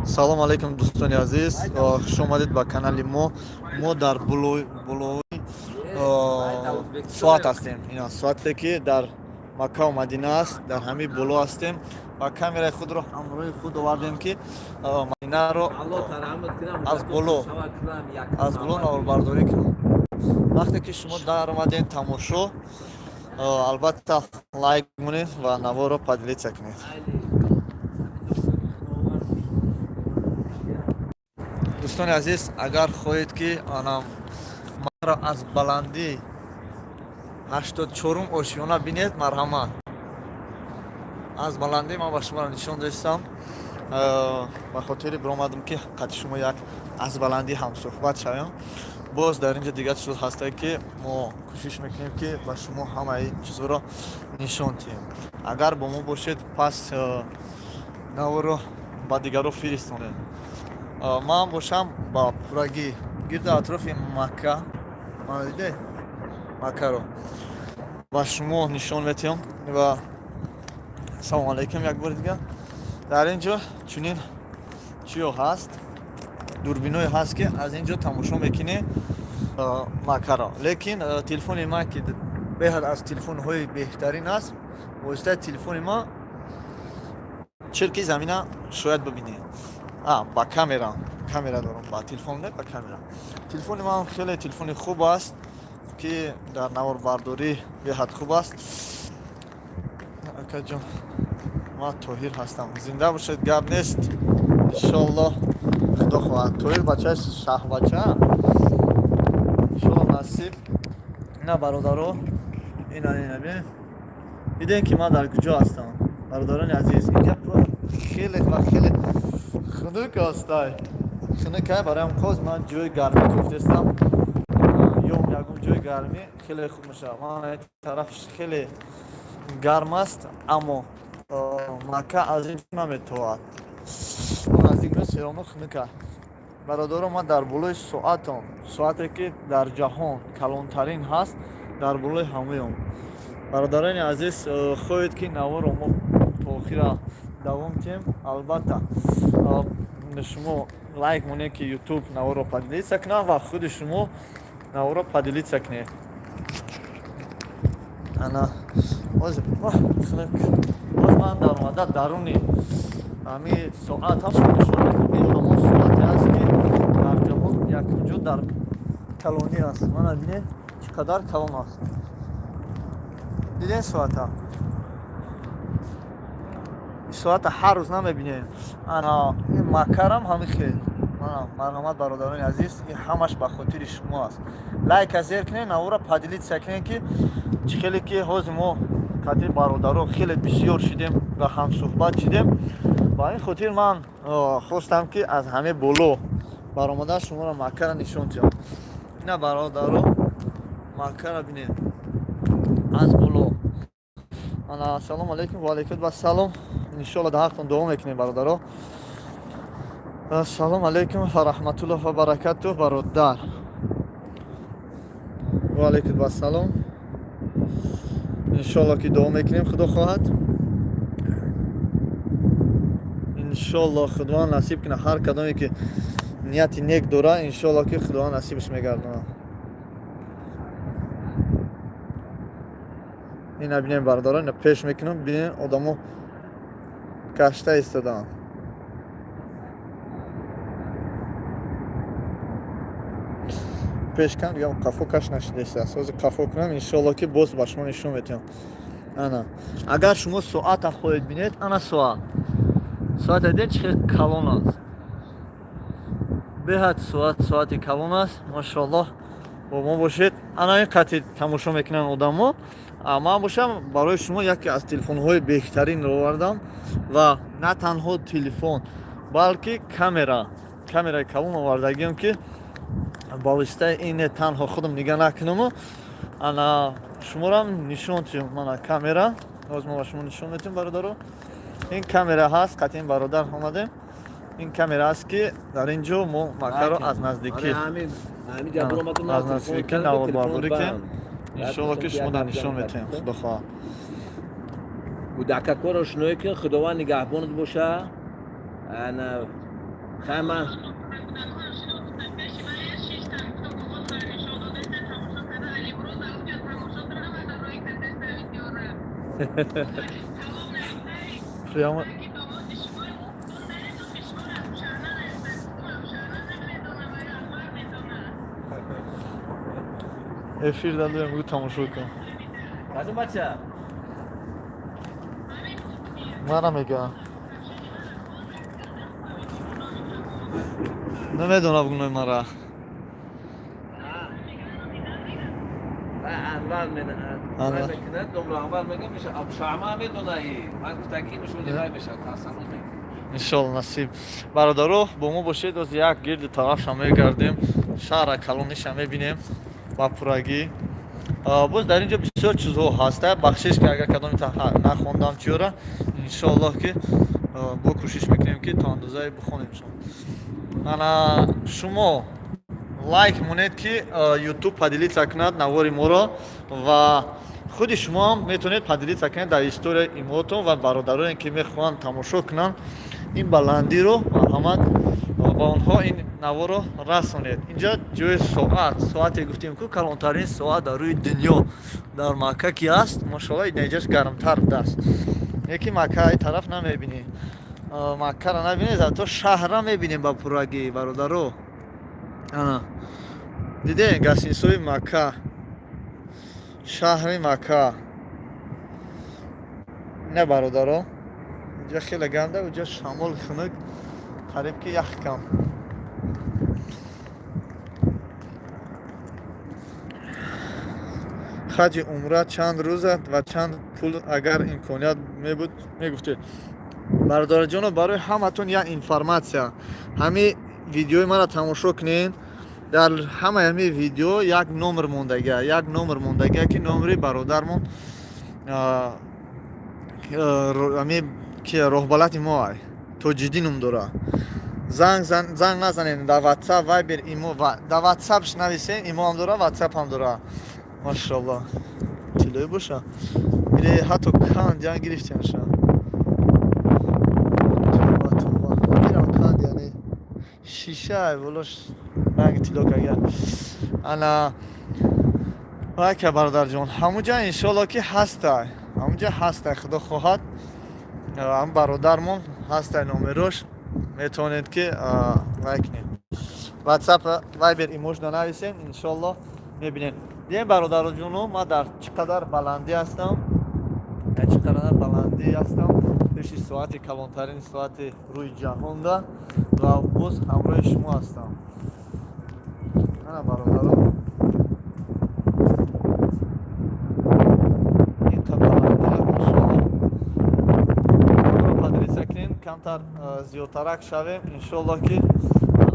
Салом алейкум, дӯстони азиз, хуш омадед ба канали мо. Мо дар болои соат ҳастем. Ина соате, ки дар Маккаву Мадина аст, дар ҳамин боло ҳастем ва камераи худро ҳамроҳи худ овардем, ки Мадинаро аз боло наворбардорӣ кунем. Вақте ки шумо даромадем тамошо, албатта, лайк монед ва наворро поделиться кунед. Дӯстони азиз, агар хоҳед, ки ана маро аз баландӣ 84-ум ошёна бинед, марҳамат. Аз баландӣ ман ба шуморо нишон дастам. Ба хотири биромадам, ки қати шумо як аз баландӣ ҳамсӯҳбат шавем. Боз дар ин ҷо дигар чиз ҳастае, ки мо кӯшиш мекунем, ки ба шумо ҳамаи чизҳоро нишон диҳем. Агар бо мо бошед, пас наворо ба дигарро фиристонед. Ман бошам, ба пуррагӣ гирду атрофи Макка, мана диде, Маккаро ба шумо нишон метиҳам. Ва ассалому алайкум як бори дигар. Дар ин ҷо чунин чиё ҳаст, дурбиное ҳаст, ки аз ин ҷо тамошо мекунӣ Маккаро. Лекин телефони ман, ки беҳад аз телефонҳои беҳтарин аст, воситаи телефони ман чирки замина шояд бибинед. Ба камера, камера дорам, ба телефон не, ба камера. Телефони ман хеле телефони хуб аст, ки дар наворбардорӣ беҳад хуб аст. Акаҷон, ман Тоҳир ҳастам. Зинда бошед, гап нест, иншоаллоҳ, худо хоҳад. Тоҳир бачаи шаҳбача, иншоаллоҳ, насиб. Ина, бародаро, ина, ина дидем, ки ман дар куҷо ҳастам. Бародарони азиз, инҷа хеле ва хеле хунук астай, хунукай. Бароям хоз ман ҷои гармӣ гуфтестам, ё ягон ҷои гармӣ хеле хуб мешавад. Ман тараф хеле гарм аст, аммо Макка аз ин наметовад, наздик сероно хунука. Бародаро, ман дар болои соатам, соате ки дар ҷаҳон калонтарин ҳаст, дар болои ҳамаём. Бародарони азиз, хоҳед, ки наворо мо то охира давом диҳем, албатта, шумо лайк монед, ки Ютуб наворо поделиться кунад ва худи шумо наворо поделиться кунед. Ана боз ман даромада даруни ҳами соат ҳам шумо нишон медиҳам. Ин ҳамон соате аст, ки дар ҷаҳон якумҷо дар калонӣ аст. Мана бинед, чӣ қадар калон аст. Дидем соата? Соата ҳар рӯз намебинем. Ана ин Маккарам ҳами хел. Марҳамат, бародарони азиз, ин ҳамаш ба хотири шумо аст. Лайка зер кунед, навора поделиться кунед, ки чӣ хеле ки ҳозир мо қати бародаро хеле бисёр шидем ва ҳамсӯҳбат шидем. Ба ин хотир ман хостам, ки аз ҳаме боло баромада шуморо Маккара нишон диҳам. Ина, бародаро, Маккара бинед аз боло. Ана, ассалому алайкум. Ва алайкум вассалом. Иншоалло, дар ҳақтон дуо мекунем, бародаро. Ассалому алайкум ва раҳматуллоҳ ва баракатуҳ, бародар. Ва алайкум вассалом. Иншоалло, ки дуо мекунем, худо хоҳад. Иншоалло, худованд насиб кунад. Ҳар кадоме ки нияти нек дора, иншоалло, ки худованд насибаш мегардонад. Ина бинем, бародаро, ина пеш мекунам, бинем, одамо гашта истодаанд. Пеш кам дигам, қафо каш нашидааст. Ҳозир қафо кунам, иншоалло, ки боз ба шумо нишон метиҳам. Ана, агар шумо соата хоҳед бинед, ана соат. Соата дидед, чӣ хел калон аст? Беҳад соат, соати калон аст, машоаллоҳ. Бо мо бошед. Ана ин қати тамошо мекунанд одамо. Ман бошам, барои шумо яке аз телефонҳои беҳтаринро овардам ва на танҳо телефон, балки камера, камераи калон овардагиам, ки ба воситаи ин не танҳо худам нигаҳ накунаму, ана шуморам нишон диҳам. Мана камера, ҳозир мо ба шумо нишон медиҳем, бародаро. Ин камера ҳаст, қатъи ин бародар омадем. Ин камера аст, ки дар ин ҷо мо Маккаро аз наздикӣ наворбардорӣ кунем. Иншоалло, ки шумо дар нишон метиҳем, худо хоҳад. Кӯдакакоро шуное ки Худованд нигаҳбонат боша. Ана. Хама. Прямо. Эфир дадем, гу тамошо кун. Кадом бача? Мара мега. Намедонам гунои мара. Анвар мекунад, домро Анвар мега меша, Абшама медонаи. Ман гуфтам ки мешуди вай меша, тасаввур мекунад. Иншолло насиб. Бародаро, бо мо бошед, оз як гирди тарафша мегардем, шаҳра калониша мебинем ба пуррагӣ. Боз дар ин ҷо бисёр чизҳо ҳаста. Бахшиш ки агар кадоми нахондам чиёра, иншоаллоҳ ки бо кӯшиш мекунем ки то андозае бихонемшон. Ана шумо лайк монед ки YouTube поделиться кунад навори моро ва худи шумоам метавонед поделиться кунед дар историяи имотон ва бародароне ки мехоҳанд тамошо кунанд ин баландиро, марҳамат, ба онҳо ин наворо расонед. Инҷа ҷои соат, соате гуфтем ку калонтарин соат дар рӯи дунё дар Макка ки аст, машоалло, инҷаш гармтар будааст. Яки Макка ай тараф намебинӣ. Маккаро набинед, зато шаҳрра мебинем ба пуррагӣ, бародаро. Ана дидем гастинсои Макка, шаҳри Макка. Не бародаро, инҷа хеле ганда, уҷа шамол хунук, қариб ки ях кам. Хаҷи умра чанд рӯз ва чанд пул, агар имконият мебуд, мегуфтед. Бародарҷоно, барои ҳаматон як информатсия. Ҳами видеои маро тамошо кунед, дар ҳамаи ҳами видео як номер мондагия, як номер мондагия ки номери бародармон ҳами ки роҳбалати мо ай Тоҷиддин ном дора. Занг занг назанед, дар WhatsApp, Viber, имо, дар WhatsAppш нависен, имо ҳам дора, WhatsApp ҳам дора. Машалло, тиллоӣ боша или ҳатто канд ян гирифтемша. Товба, товба, ирам канд, яъне шиша волош ранги тилло кага. Ана вайка бародарҷон, ҳамуҷа иншоалло ки ҳастай, ҳамуҷа ҳастай, худо хоҳад, ҳам бародармон ҳастай номерош, метавонед ки вай кунед. WhatsApp, Viber, имошда нависем, иншоалло мебинем. Дидем бародароҷону, ман дар чӣ қадар баландӣ ҳастам, дар чӣ қадар баландӣ ҳастам, пеши соати калонтарин соати рӯи ҷаҳонда ва боз ҳамроҳи шумо ҳастам. Ана бародаро, инқа баландира, машоалло. Поделиться кунем, камтар зиёдтарак шавем, иншоалло ки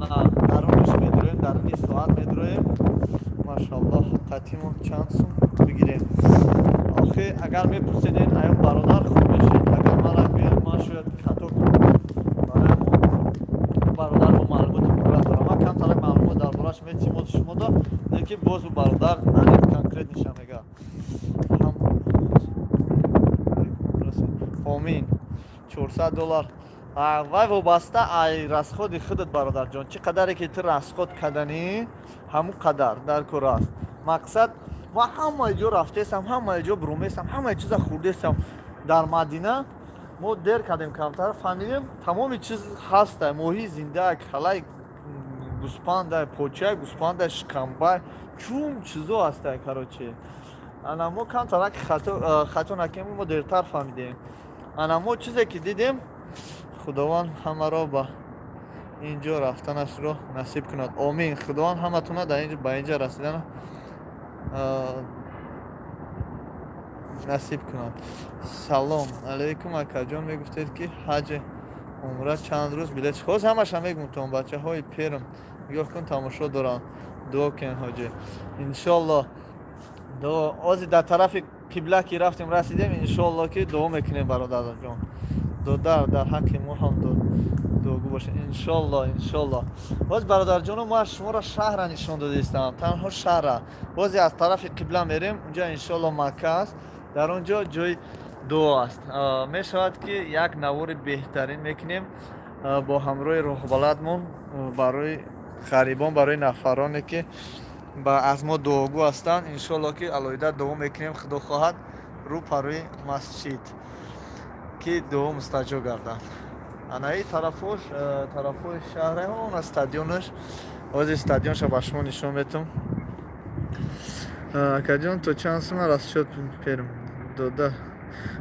ана дарунаш медроем, даруни соат медроем. Машаллоҳ, қатимо чанд сум бигирем? Охи агар мепурсиден, аё бародар хуб мешид, агар мара гӯям, ман шояд хато кунам. Барои мо бародар бо маълумоти пурра дорам, ман камтарак маълумот дар борааш метимод шумо дор, лекин боз ӯ бародар аниқ конкретниша мега. Омин. $400 вай вобаста ай расходи худат, бародарҷон, чӣ қадаре ки ту расход карданӣ, ҳамун қадар дар кор аст. Мақсад, ман ҳамаи ҷо рафтесам, ҳамаи ҷо бурумесам, ҳамаи чиза хӯрдесам. Дар Мадина мо дер кардем, камтар фаҳмидем, тамоми чиз ҳаста: моҳии зинда, калаи гӯспанда, почаи гӯспанда, шикамбай, чун чизо ҳаста. Короче, ана мо камтарак хато накунем, мо дертар фаҳмидем. Ана мо чизе ки дидем, худованд ҳамаро ба ин ҷо рафтанашро насиб кунад, омин. Худованд ҳаматона дар инҷо ба инҷа расидан насиб кунад. Салом алейкум, акаҷон, мегуфтед ки ҳаҷи умра чанд рӯз билет? Ҳоз ҳамаша мегумтон. Бачаҳои Перм, нигоҳ кун, тамошо доранд, дуо кун ҳоҷи, иншоалло. Дуо ози дар тарафи қибла ки рафтем, расидем, иншоалло ки дуо мекунем. Бародарҷон, додар дар ҳаққи мо ҳам дуогӯ бошед, иншоалло, иншоалло. Боз бародарҷоно, мо шуморо шаҳра нишон додаистам, танҳо шаҳра. Бозе аз тарафи қибла мерем, унҷа иншоалло Макка аст, дар он ҷо ҷои дуо аст. Мешавад ки як навори беҳтарин мекунем. Бо ҳамроҳи роҳбаладмон барои ғарибон, барои нафароне, ки ба аз мо дуогӯ ҳастанд, иншоалло, ки алоҳида дуо мекунем, худо хоҳад, рӯ парои масҷид, ки дуо мустаҷоб гардад. Анаи тарафош, тарафҳои шаҳре, она стадионаш. Ҳозир стадионша ба шумо нишон метам. Акаҷон, то чанд сума расчёт перм дода?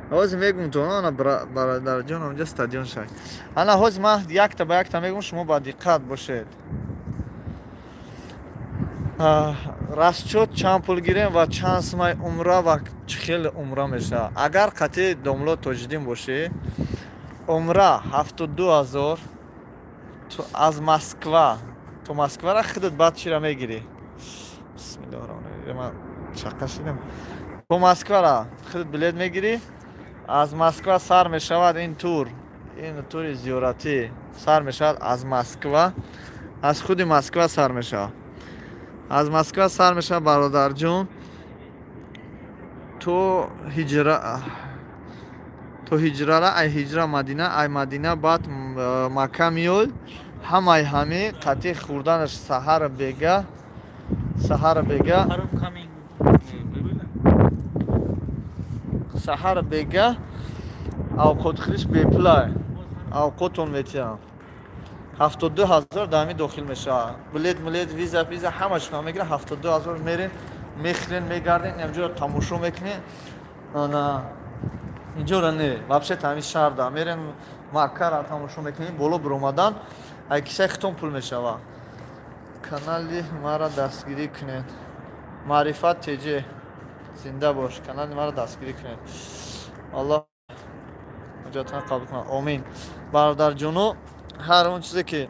Ҳозир мегум то ана, бародарҷон, онҷа стадион шай. Ана ҳозир ман якта ба якта мегум, шумо ба диққат бошед. Расчёт чанд пул гирем ва чанд сумаи умра ва чӣ хел умра мешавад? Агар қатъи домло Тоҷиддин бошӣ, умра 72 000 аз Москва то Москвара. Худат баъд чира мегирӣ? Бисмиллоҳир, чақа шидам. То Москвара худат билет мегирӣ. Аз Москва сар мешавад ин тур, ин тури зиёратӣ сар мешавад аз Москва, аз худи Москва сар мешавад. Аз Москва сар мешавад, бародарҷон, то ҳиҷра, то ҳиҷрара, ай ҳиҷра Мадина, ай Мадина баъд Макка меояд. Ҳамаи ҳами қатъи хӯрданаш саҳар бега, саҳар бега, Muharram coming. Саҳар бега авқотхӯриш бепулай, авқотон метиҳам. 72 000 дар ҳамин дохил мешавад: билет, милет, виза, виза, ҳамашона мегирад. 72 000. Мерен, мехӯрен, мегарден, инҷоро тамошо мекунен. Ана инҷоро не, вообще ҳамин шаҳрда мерен, Маккара тамошо мекунем. Боло биромадан ай кисаи хитон пул мешавад. Канали мара дастгирӣ кунед. Маърифат ТЖ, зинда бош. Канали мара дастгирӣ кунед. Аллоҳ ҳуҷҷатон қабул кунад, омин. Бародарҷоно, ҳар он чизе ки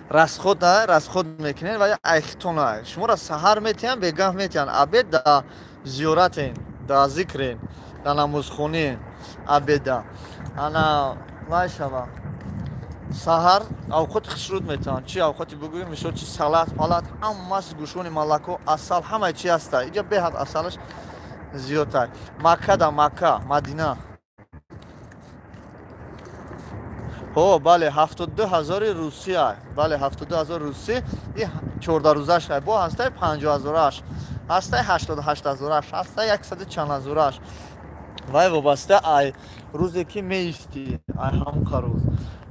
расход, расход мекунед ва айхитон шуморо саҳар метиҳанд, бегаҳ метиҳанд. Обед да зиёратен, да зикрен, да намозхонен. Обеда ана вай шава, саҳар авқоти хушруд метавон. Чи авқоти бугӯем? Мисол, чи салат палат, ҳамас гӯшони малако, асал, ҳамаи чи ҳаста иҷа. Беҳад асалаш зиёдтар. Макка да Макка, Мадина. Ҳо, бале, 72 000-и Русия. Бале, 72 000 русӣ и 14 рӯзаш. Бо ҳастаи 50 ҳазораш, ҳастаи 88 ҳазораш, ҳастаи яксаду чанд ҳазораш. Вай вобаста ай рӯзе ки меистӣ, ай ҳамқа рӯз.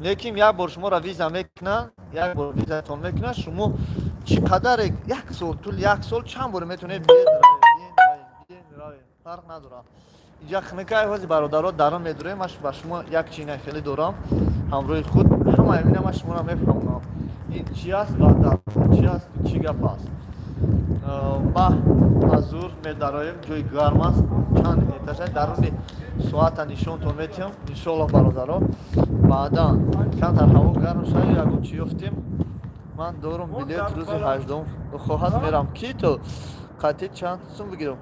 Лекин як бор шуморо виза мекунанд, як бор визатон мекунанд, шумо чӣ қадаре як сол, тӯли як сол чанд бор метавонед биед, равед, фарқ надорад. Инҷа хунукай ҳози, бародаро, дарон медурем. Ман ба шумо як чина хеле дорам ҳамроҳи худ. Ҳама ина ман шуморо мефаҳмонам, ин чи аст ва дар чи аст, чӣ гап аст. Ба ҳазур медароем, ҷои гарм аст. Чанд этажа даруни соата нишонтон метиҳам, иншоаллоҳ, бародаро. Баъдан камтар ҳаво гарм шавад, ягон чӣ ёфтем. Ман дорум билет, рӯзи 18-ум хоҳад мерам. Ки то қатъи чанд сум бигирам?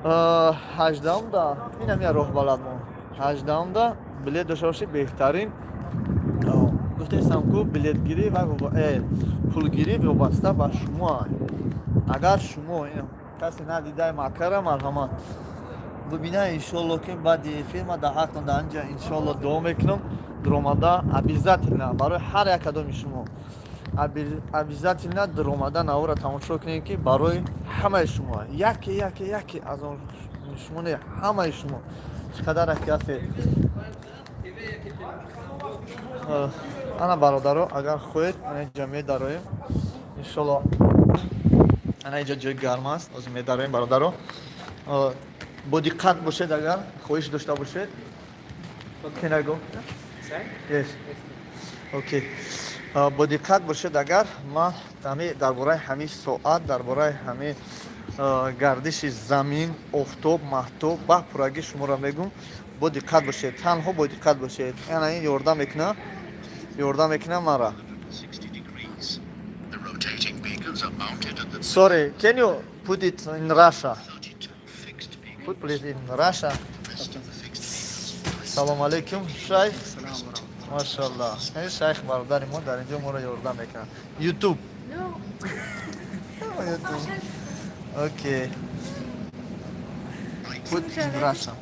18-умда инам я роҳбаладмон. 18-умда билет дошта бошӣ, беҳтарин. Гуфтестам ку, билетгирӣ ва пулгирӣ вобаста ба шумо. Агар шумо касе надидаи Маккара, марҳамат, бубина. Иншоалло, ки баъди эфир ма дар ҳақтон дар инҷа, иншоалло, дуо мекунам. Дуромада обязательно барои ҳар як кадоми шумо обязательно дуромада навора тамошо кунед, ки барои ҳамаи шумо, яке яке яке аз он шумо не, ҳамаи шумо чӣ қадар ки ҳастед. Ана, бародаро, агар хоҳед, ана инҷа медароем, иншоалло. Ана инҷа ҷои гарм аст, ҳозир медароем, бародаро, бо диққат бошед, агар хоҳиш дошта бошед. Can I go? Yes. Okay. Бо диққат бошед. Агар ман ҳами дар бораи ҳамин соат, дар бораи ҳамин гардиши замин, офтоб, маҳтоб ба пуррагӣ шуморо мегӯм. Бо диққат бошед, танҳо бо диққат бошед. Ана ин ёрдам мекунад, ёрдам мекунад мара. 60 degrees. The rotating beacons are mounted at the Sorry, can you put it in Russia? 32 fixed beacons. Put please in Russia. Rest of the fixed beacons. Салом алейкум, шайх. Машаллах, ин шайх бародари мо дар инҷо моро ёрдам мекунад. YouTube. YouTube. Okay. Put in Russia.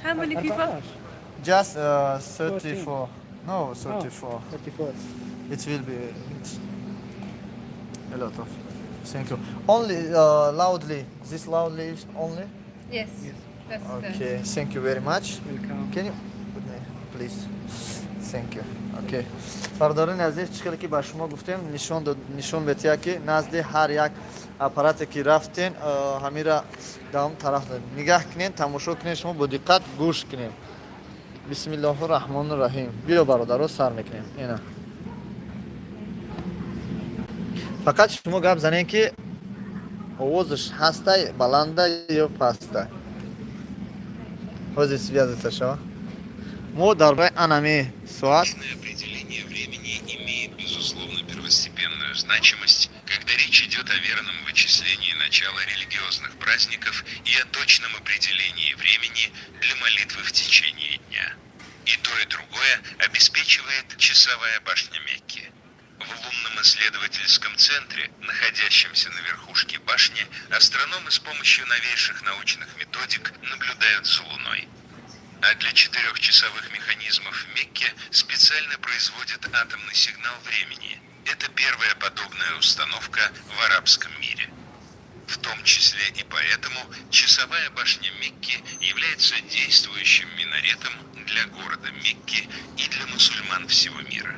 How many people? Just 34. No, 34. 34. It will be it's a lot of. Thank you. Only loudly. This loudly is only. Yes. That's the Okay. Thank you very much. Welcome. Can you put me, please? Thank you. Okay. Бародарони азиз, чӣ хеле ки ба шумо гуфтем, нишон дод, нишон метиҳад, ки назди ҳар як аппарате ки рафтен, ҳамира давом тараф дорем. Нигаҳ кунед, тамошо кунед, шумо бо диққат гӯш кунед. Бисмиллоҳу раҳмону раҳим. Биё, бародаро, сар мекунем. Ина. Фақат шумо гап занед, ки овозаш ҳастай, баланда ё паста. Ҳозир связаться шава. Мо дар бораи анами соат Точное определение времени имеет, безусловно, первостепенную значимость, когда речь идет о верном вычислении начала религиозных праздников и о точном определении времени для молитвы в течение дня. И то, и другое обеспечивает часовая башня Мекки. В лунном исследовательском центре, находящемся на верхушке башни, астрономы с помощью новейших научных методик наблюдают за Луной. А для четырехчасовых механизмов в Мекке специально производят атомный сигнал времени. Это первая подобная установка в арабском мире. В том числе и поэтому часовая башня Мекки является действующим минаретом для города Мекки и для мусульман всего мира.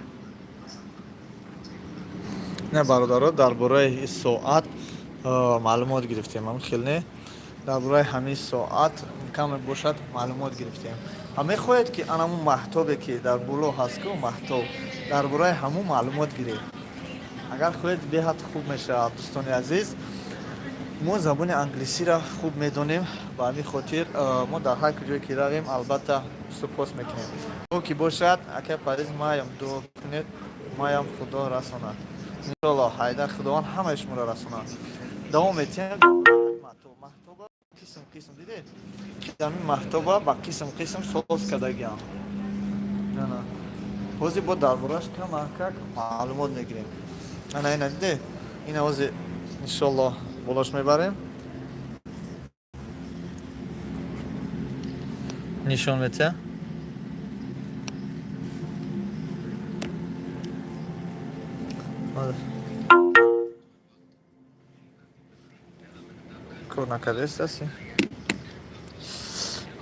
Не, бародаро, дар бораи соат маълумот гирифтем. Ам хел не, дар бораи ҳамин соат каме бошад маълумот гирифтем. А мехоҳед, ки анамун маҳтобе, ки дар боло ҳаст ку маҳтоб, дар бораи ҳамун маълумот гиред, агар хоҳед, беҳад хуб мешавад. Дӯстони азиз, мо забони англисиро хуб медонем, ба ҳамин хотир мо дар ҳар куҷое ки равем, албатта, супос мекунем. Ӯ ки бошад, акай Париз, маям дуо кунед, маям Худо расонад, иншоалло. Ҳайдар, Худованд ҳамаи шуморо расонад. Давом метиҳем. Маҳтоб, маҳтоба қисм қисм дидед, ҳамин маҳтоба ба қисм қисм соз кардагиам. Ана, ҳозир бо дар бораш камакак маълумот мегирем. Ана, ина диде, ина ҳозир, иншоалло, болош мебарем, нишон метиҳа. Ҳозир. Кор накардааст, аси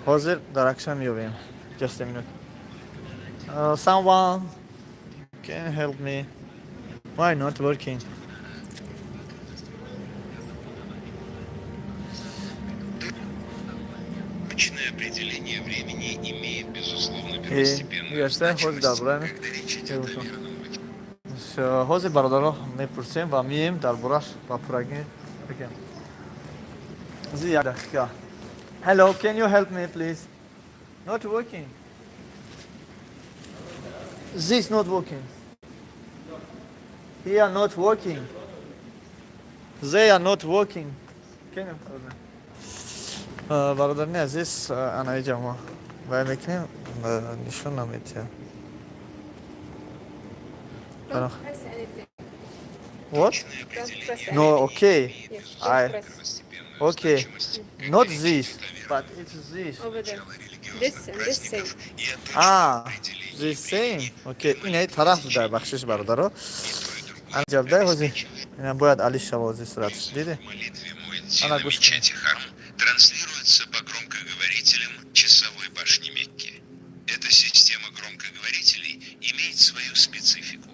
ҳозир дар акша меёбем. Just a minute. Someone can help me? Why not working? Точное определение времени имеет, безусловно, первостепенную гашта, ҳозир значимость, дар бораи когда речь идет о верном ҳозир, бародаро, мепурсем ва мием дар бораш ба пуррагӣ бигем. Зи як дақиқа. Hello, can you help me, please? Not working. This not working. Here not working. They are not working. Can you help me? Бародарни азиз, ана иҷа мо вай мекунем, нишон наметиҳад. Don't press anything. What? Don't press No, anything. okay. Yes, don't press. Okay. Not this, but it's this. Over there. This and this same. Ah, the same. Okay, ина тараф дар, бахшиш, бародаро. Ана ҷабдай ҳозир. Ина бояд али шава ҳозир суратш. Диди? Молитве муэдзина Она гуш мечети Харам транслируется по громкоговорителям часовой башни Мекки. Эта система громкоговорителей имеет свою специфику.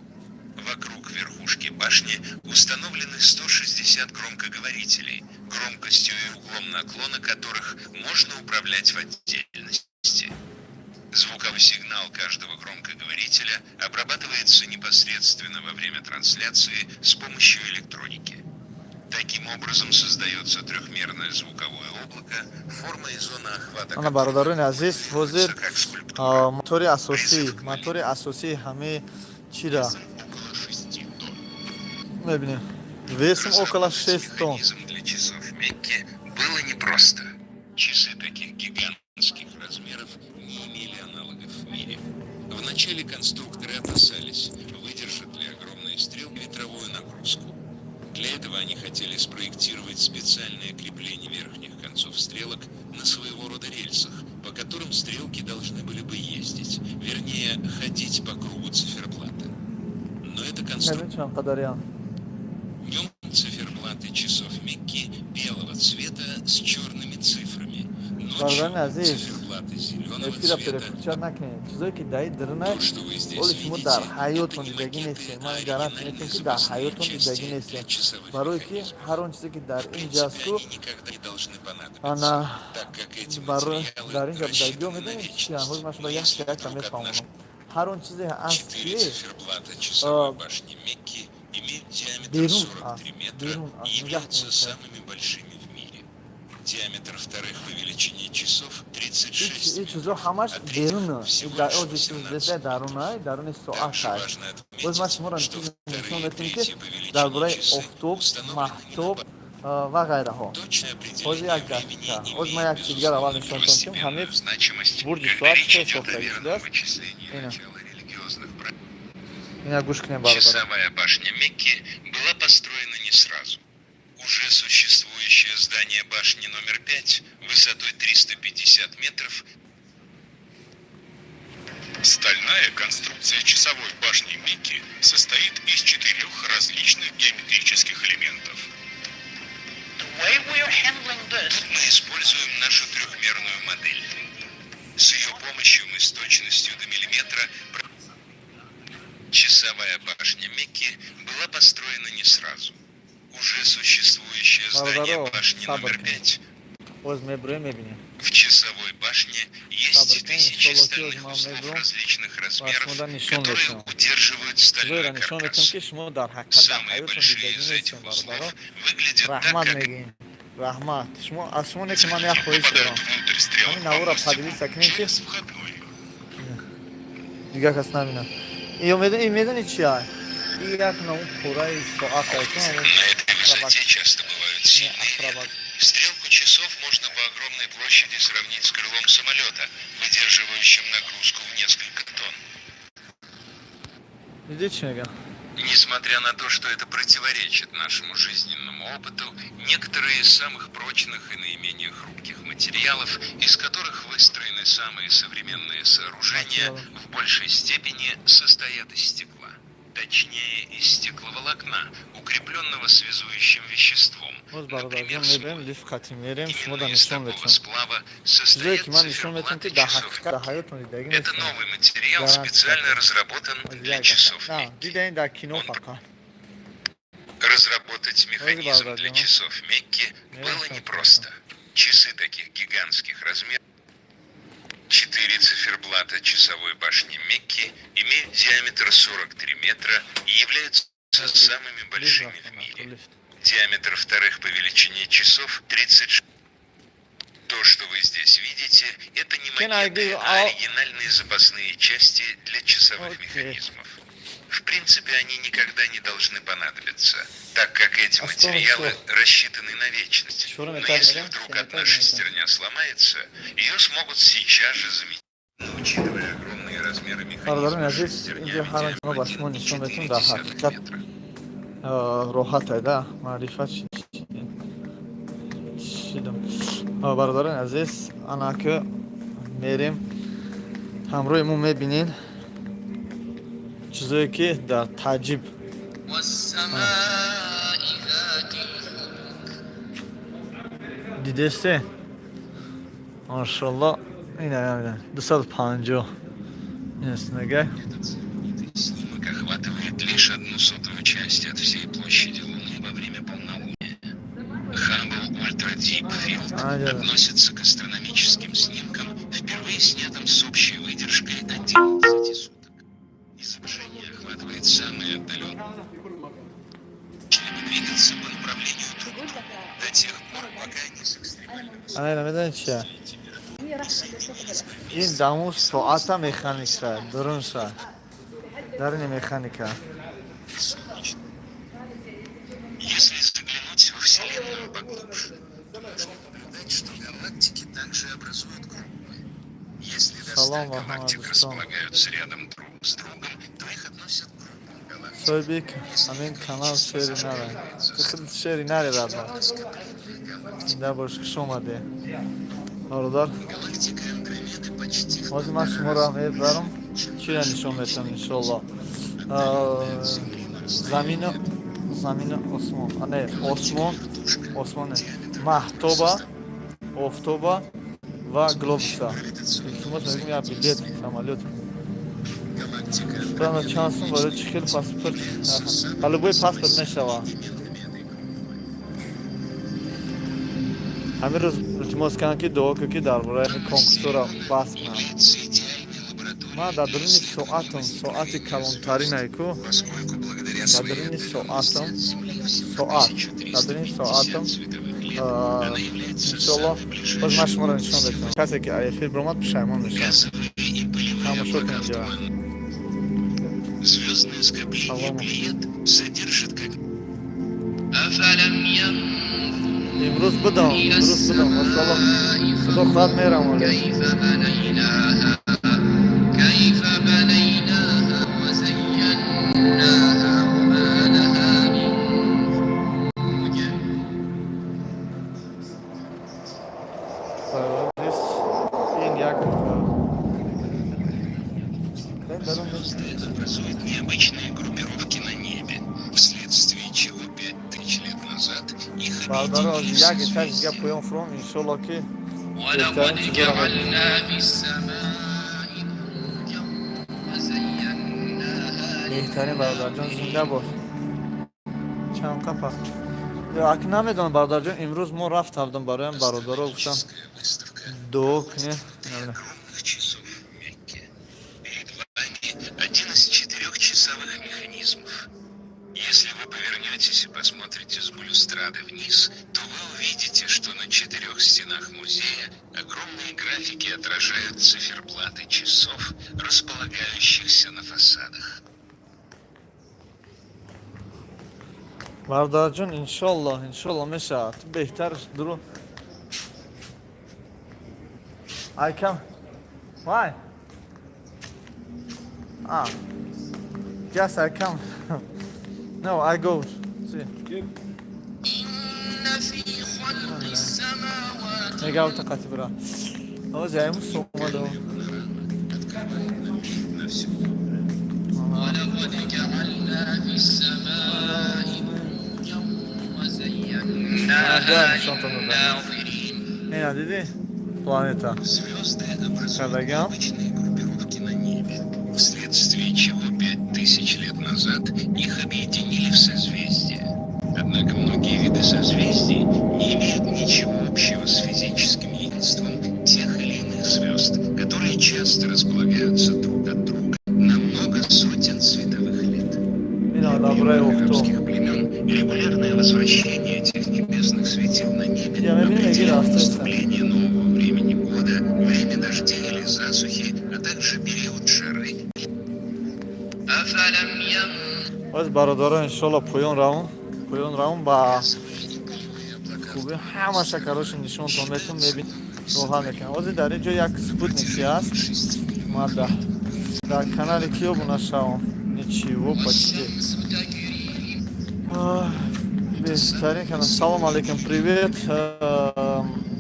Вокруг верхушки башни установлены 160 громкоговорителей, громкостью и углом наклона которых можно управлять в отдельности. Звуковой сигнал каждого громкоговорителя обрабатывается непосредственно во время трансляции с помощью электроники. Таким образом создается трехмерное звуковое облако, форма и зона охвата Ана, бародарони азиз, ҳозир как скульптура. мотори асосӣ, мотори асосии ҳамаи чира Около 6 тонн. мебинем. Весом около 6 тонн. Механизм для часов Мекки было непросто. Часы таких гигантских размеров не имели аналогов в мире. Вначале конструкторы опасались, выдержат ли огромные стрелки ветровую нагрузку. Для этого они хотели спроектировать специальное крепление верхних концов стрелок на своего рода рельсах, по которым стрелки должны были бы ездить, вернее, ходить по кругу циферблата. Но эта конструкция. Намедонам қадариам. Днем циферблаты часов Мекки белого цвета с черными цифрами. Ночью Бародари азиз, циферблаты зеленого эфира цвета. Переключать накунед. Чизое ки даи дирна, То, что вы здесь оли шумо дар видите, ҳаётон это не дидагӣ макеты, нестед. а Ман гарантия оригинальные метиҳам, ки дар запасные ҳаётон дидагӣ части нестед, для часовых барое ки механизмов. Ҳар он чизе ки дар В ин ҷо аст принципе, ку они никогда не должны понадобиться, ана так как эти барои материалы дар ин ҷо будагиё рассчитаны на медонед чиам. вечность. Ҳоз ман шумо Но як если якта вдруг одна мефаҳмонам. Ҳар он чизе аст, Четыре ки циферблата часовой башни Мекки имеют диаметр берун 43 аст, метра берун и аст, нигоҳ являются кунед. Самыми большими в мире. Диаметр вторых по величине часов 36 Ин чизо метров, ҳамаш а третьих беруна всего дар лишь ози 18 даруна метров. Даруни соат Также аст. важно Боз ман отметить, шуморо что нишон вторые и метиҳам, ки третьи по величине дар бораи часы офтоб, установлены не на маҳтоб ва ғайраҳо. Точное Ҳозир определение як времени дақиқа, ҳозир ман имеет, як чиз дигар аввал безусловно, нишон тонким. Ҳамин первостепенную значимость, бурҷи когда соат речь чӣ идет о сохтагӣ верном шудааст. Вычислении Ина. начала религиозных праздников. Ина гӯш кунем, бародарон. Часовая башня Мекки была построена не сразу. Уже существующее здание башни номер 5 высотой 350 метров Стальная конструкция часовой башни Мекки состоит из четырех различных геометрических элементов. Тут мы используем нашу трехмерную модель. С ее помощью мы с точностью до миллиметра. Часовая башня Мекки была построена не сразу. Уже существующее здание Бародаро, башни сабр номер кунед. 5 Боз мебурем, мебинем. В часовой башне есть Сабр кунед, тысячи иншолло ки стальных оз ман узлов мебурам различных ва размеров, шумода нишон которые метиҳам. Удерживают Чизоеро стальной нишон метиҳам, каркас. ки шумо дар ҳақиқат дар Самые ҳаётон большие дидагӣ из нестем, этих узлов бародаро. Выглядят так, Раҳмат как мегӯем, раҳмат. Шумо аз шумо не ки ман як хоҳиш Попадают дорам. внутрь стрелок Ҳамин навора по мостику поделиться кунем, ки через входной. Дигар кас набинад. Ё медони, медони чи ай? И як навъ пораи соат ай. На этой высоте часто бывают сильные Акробат. ветры. Стрелку часов можно по огромной площади сравнить с крылом самолета, выдерживающим нагрузку в несколько тонн. Дидӣ, чӣ мегӯям? Несмотря на то, что это противоречит нашему жизненному опыту, некоторые из самых прочных и наименее хрупких материалов, из которых выстроены самые современные сооружения, Материалы. В большей степени состоят из стекла. Точнее, из стекловолокна, укрепленного связующим веществом, Боз например, бародарҷон, мебарем смолой. лифт хати мерем, шумо Именно да из нишон такого метиҳам. Сплава Чизое состоят ки ман нишон метиҳам, ки циферблаты дар часов. ҳақиқат дар ҳаётон дидагӣ Это нестем. Новый материал, Гарантия. Специально разработан для Як часов дақиқа. На, Мекки. дидаин дар кино Он фақат. Разработать механизм для бародарҷон. Часов Мекки Мерем было шон. Непросто. Часы таких гигантских размеров. Четыре циферблата часовой башни Мекки имеют диаметр 43 метра и являются самыми Лифт большими в рафтам, мире. лифт. Диаметр вторых по величине часов 36. То, что вы здесь видите, это не Can I макеты, do а all- оригинальные запасные части для часовых Окей. механизмов. В принципе, они никогда не должны понадобиться, так как эти А что материалы всё? Рассчитаны на вечность. Чё, Но это если да? вдруг Это одна да. шестерня сломается, ее смогут сейчас же заменить. Но учитывая огромные размеры Бародарони механизма, азиз, шестерня инҷо ҳар он мо ба шумо нишон метиҳем, дар 1,4 ҳақиқат метра. Роҳат айда маърифат шидам. Бародарони азиз, ана ки мерем, ҳамроҳи мо мебинед чизое ки дар таъҷиб. والسماء ذات الحبك. Дидесте, машалло, ина 250 инест нагай. Этот знаменитый снимок охватывает лишь одну сотую часть от всей площади Луны во время полнолуния. Hubble Ultra Deep Field А, да. Относится к астрономическим снимкам, впервые снятым с общей выдержкой 11 суток. Изображение охватывает самые отдаленные начали двигаться по направлению друг к другу до тех пор, пока они с экстремальным Ана ина медонед чия? Ин даму соата механика дурунша дарини механика. Если заглянуть во Вселенную поглубже, то можно наблюдать, что галактики также образуют группы. Если до 100 Салам, Ахмад, галактик дӯстон. Располагаются рядом друг с другом, то их относят к группам галактик. Соҳибик, ҳамин канал шери наре, ту шери наре, радма зинда бош, хуш омадӣ, бародар. Галактика Андромеда Ҳозир ман шуморо мебарам, чира нишон метам, иншолло. Замину, замину, осмон, не, осмон, осмон, маҳтоба, офтоба ва глобуса. Илтимос, мегӯм, як билет самолёт бана чанд сум? Барои чӣ хел паспорт? Ба любой паспорт мешава. Ҳамин рӯз илтимос кардам, ки дуо кун, ки дар бораи конкурсҳоро баҳс кунам. Ман дар дуруни соатам, соати калонтаринае ку, дар дуруни соатам, соат дар дуруни соатам. Иншолло, боз ман шуморо нишон метавонам. Касе ки эфир биромад, пушаймон мешавад. Тамошо кунед ҷо. Звездное скопление Салом. Плеяд содержит как أفلم ينظروا Имрӯз будам, إلى имрӯз будам, машоалло, худо хоҳад, мерам оле. كيف بنيناها كيف بنيناها وزيناها وما لها من فروج. Ин як дарун. Звезды образуют необычные группировки на небе, вследствие чего 5000 лет назад их Бародаро, объединили в як этаж дига созвездия. поён фуром, иншолло, ки ولقد беҳтарин чизоро. جعلنا في السماء بروجا وزيناها. Беҳтарин, бародарҷон, зинда бош. Чанд қапа ак намедонам, бародарҷон. Имрӯз мо рафта будам, бароям бародаро гуфтам, Астрономическая выставка дуо кунед. Огромных часов в Мекке. Перед вами один из четырех часовых механизмов. Если вы повернетесь и посмотрите с балюстрады вниз, то вы увидите, что на четырех стенах музея огромные графики отражают циферблаты часов, располагающихся на фасадах. Бародарҷон, иншолло, иншолло, мешавад беҳтар. Дуру айкам. Why? Ah, yes, I come. No, I go. See. إن في خلق السماوات Мега тақати бира. Ҳозир айму сомадо. На всю ولقد جعلنا في السماء بروجا وزيناها للناظرين. Ина дидӣ? Планета. Звезды образуют Кадагам. необычные группировки на небе, вследствие чего 5000 лет назад их объединили в созвездия. Однако многие виды созвездий не имеют ничего общего с физическим единством тех или иных звезд, которые часто располагаются друг от друга на много сотен световых лет. Ина дар бораи Для офтоб. арабских племен регулярное возвращение этих небесных светил на небе Я мебинем, мегира, определяло автоиста. наступление нового времени года, время дождей или засухи, а также период жары. أفلم ينظروا Боз бародаро, иншолло, поён равм. Поён равм ба хуби ҳамаша, короче, нишонтон метун, мебин, роҳат мекунам. Ҳозир дар ин ҷо як спутник чи аст? Мада дар канали ки обуна шавам? Ничего почти. والشمس تجري Ах, беҳтарин канал. Салом алейкум, привет.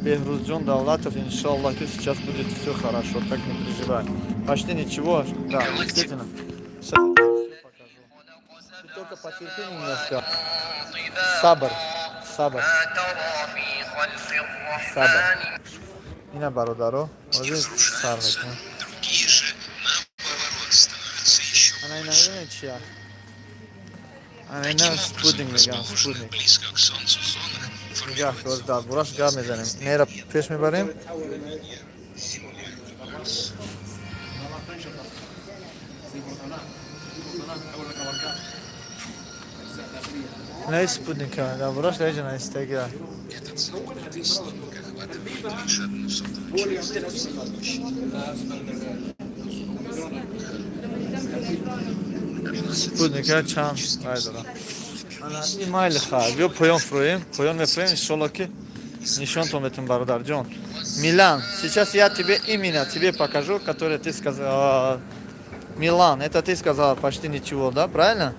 Бехрузджон Давлатов, иншаллах, ки сейчас будет все хорошо, так не переживай. Почти ничего, да, действительно. Сейчас я тебе всё покажу. Ты только потерпи немножко. Сабр, сабр, ما ترى في خلق сабр. الرحمن Ина бародаро, ҳозир сар мекунам. Другие же, наоборот, становятся еще Ана ина больше. медонед чия? Ана ина Таким образом, спутник мегӯям, расположенных спутник. близко к Солнцу зонах Нигоҳ, формируется боз дар бораш гап мезанем. Нера пеш мебарем. Земля и Марс. На спутника, дар бораш дар ҷа наистагия. Этот замкнутый снимок охватывает лишь одну сотую часть всей площади. Спутника чанд вай дора. Ана ин майли ха, биё поён фуроем, поён мефуроем, иншолло, ки нишонтон метум, бародарҷон. Милан, сейчас я тебе именно тебе покажу, который ты сказал. Милан, это ты сказала почти ничего, да, правильно?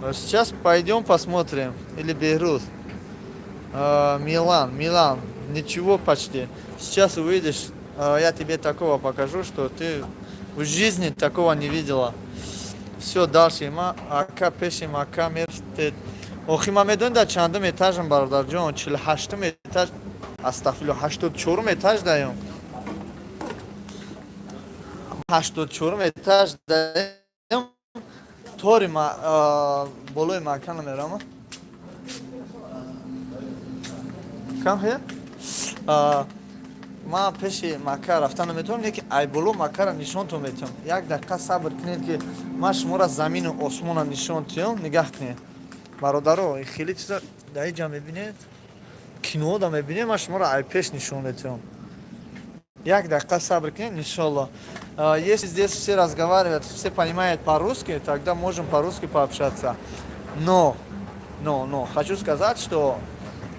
Но сейчас пойдем посмотрим. Или Бейрут. Милан, Милан, ничего почти. Сейчас увидишь. Я тебе такого покажу, что ты в жизни такого не видела. Все, дальше. Ма ака пеши мака мерфтед. Охи, ма медонӣ, дар чандум этажам, бародарҷон? 48-ум этаж, астафило, 84-ум этаж даём. 84-ум этаж даём. Тори ма болои мака намерама. Come here. Ман пеши Макка рафта наметавонам, лекин ай боло Маккара нишонтон метиҳам. Як дақиқа сабр кунед, ки ман шуморо замину осмона нишон тиҳам. Нигаҳ кунед, бародаро, хеле чиза дар инҷа мебинед, кинода мебинед, ман шуморо ай пеш нишон метиҳам. Як дақиқа сабр кунед, иншолло. Если здесь все разговаривают, все понимают по-русски, тогда можем по-русски пообщаться. Но хочу сказать, что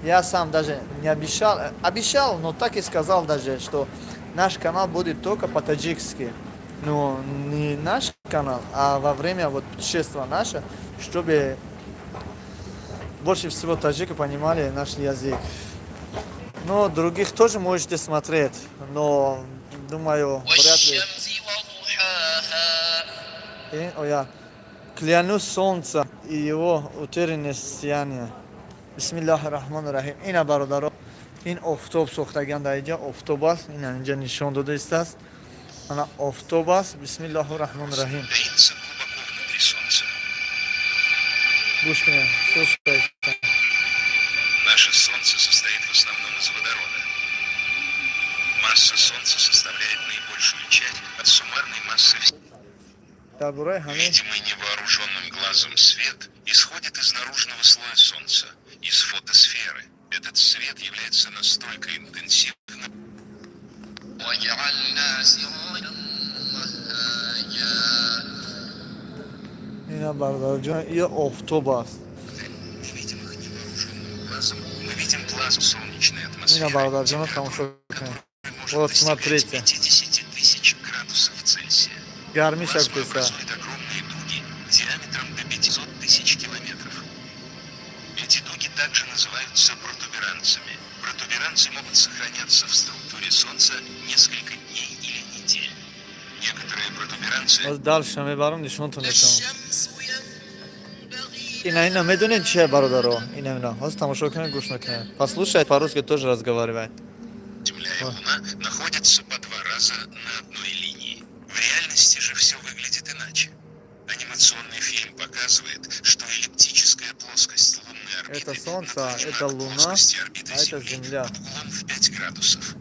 я сам даже не обещал, обещал, но так и сказал даже, что наш канал будет только по-таджикски. Ну, не наш канал, а во время вот путешествия наше, чтобы больше всего таджики понимали наш язык. Но других тоже можете смотреть, но, думаю, вряд ли. والشمس وضحاها. О, я клянусь солнце и его утреннее сияние. Бисмиллахи рахмани рахим. Ина, бародаро, ин офтоб сохтаган дар инҷа офтоб аст, ина инҷа нишон дода истааст. Ана офтоб аст. Бисмиллахи рахмани рахим. Таится глубоко внутри Солнца. Гӯш кунед, слушайте. Наше Солнце состоит в основном из водорода. Масса Солнца составляет наибольшую часть от суммарной массы Дар бораи ҳамин Видимый невооруженным глазом свет исходит из наружного слоя Солнца, из фотосферы. Этот свет является настолько интенсивным, وجعلنا سراجا وهاجا. Ина, бародарҷон, ин офтоб аст. Видимых невооруженным глазом, мы видим плазму солнечной Ина, атмосферы, бародарҷон, тамошо кунед. которая может Вот, достигать смотрите. 50 тысяч градусов Цельсия. Гармиша Плазма куса. образует огромные дуги диаметром до 500 тысяч километров. Эти дуги также называются протуберанцами. Протуберанцы могут сохраняться в структуре Солнца несколько дней или недель. Некоторые протуберанцы Боз дальше мебарам, нишонтон لا метавонам. الشمس ينبغي Ина, ина, медонед чия, бародаро? Ина, ина, ҳозир тамошо кунед, гӯш мекунед. Послушай, по-русски тоже разговаривай. Земля и Луна находятся по два раза на одной линии. В реальности же все выглядит иначе. Анимационный фильм показывает, что эллиптическая плоскость лунной орбиты Это Солнце, наклонена это к Луна, плоскости орбиты а это Земли Земля. под углом в 5 градусов.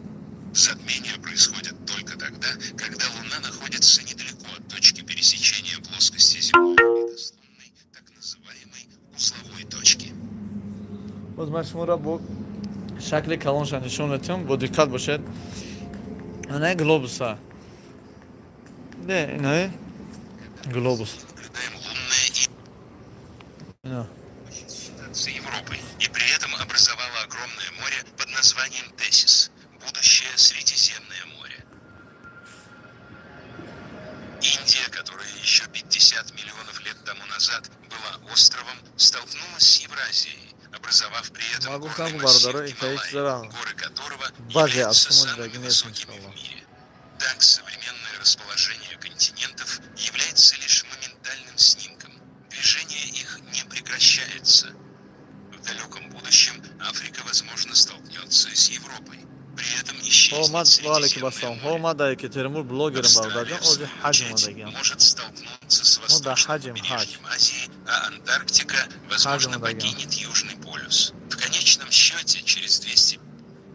Затмение происходит только тогда, когда Луна находится недалеко от точки пересечения плоскости земной орбиты с лунной, так называемой узловой точки. Боз ман шуморо бо шакли калонша нишон метиҳам, бо диққат бошед. Ана глобуса. Не, инаи глобус. Наблюдаем лунное и Ина. с Европой, и при этом образовала огромное море под названием Тесис, будущее Средиземное море. Индия, которая еще 50 миллионов лет тому назад была островом, столкнулась с Евразией, образовав при этом Могу горный сам массив бародаро, и Гималаи, таи горы которого базе являются осмон самыми дагнес, высокими иншаллах. в мире. Так, современное расположение континентов является лишь моментальным снимком. Движение их не прекращается. В далеком будущем Африка, возможно, столкнется с Европой. При этом исчезнет Омад, ва алейкум Средиземное ассалом. море. Омад дар Екатеринбург блогерам, Австралия, бародарҷон, в ози свою ҳаҷ очередь, омадагиам. может столкнуться с Ну да, восточным хаджим, хадж. побережьем Азии, а Антарктика, возможно, омадагиам. покинет Южный полюс. В конечном счете, через 200